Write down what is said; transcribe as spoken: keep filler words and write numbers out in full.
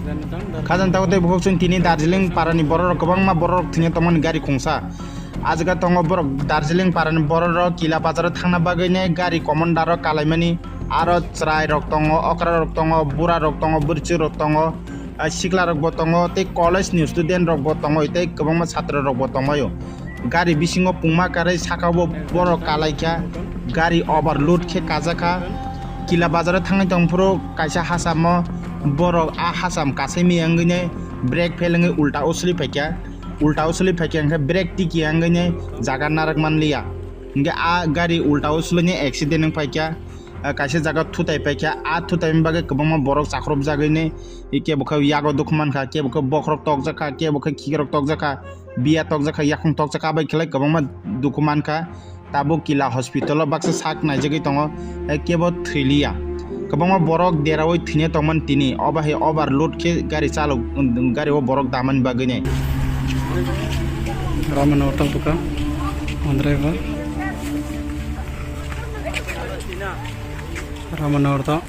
Khajang tago tei bukhuk chwng tini Darjeeling parani bororok kwbangma bororok thwngya tongmani gari khungsa. A jaga tongo borok Darjeeling parani bororok Kila bazaro thangna bagwini gari commander-o kalaimani. Aro chwrairok tongo, okrarok tongo, burarok tongo, bwrwichwkrok tongo, ah, siklarokbo tongo tei college-ni student-rokbo tongo tei kwbangma chatrorokbo tongbaio. Gari bisingo pungma karwi sakao borok kalaikha, gari overload khe kajakha. Kila bazaro thangwi tongphuru kaisa hasamo borok a hasam kasaimaya wngwini brake fail wngwi ulta o sli phaikha. Ulta o sli phaikha hwnkhe brake tiki wngwini jaga narak manliya. Hwnkhe a gari ulta o swlwini accident wng phaikha. Ah, kaisa jaga thutai paikha. A thutai bagwi kwbangma borok chakhurupjagwini, kebo khe yago dukhu mankha, kebo khe bokhorok tokjakha, kebo khe khikrok tokjakha, biya tokjakha, yakhung tokjakha, abai khlai kwbangma dukhu mankha. Tabuk Kila hospital-o baksa sak naijagwi tongo, eh, kebo thwiliya. Kwbangma borok deraui thwina tongmani tini, obo hai overload khe gari chalok, gari o borok damani bagwini. Ramano tongpukha, Andrei ba. Ramano ordo.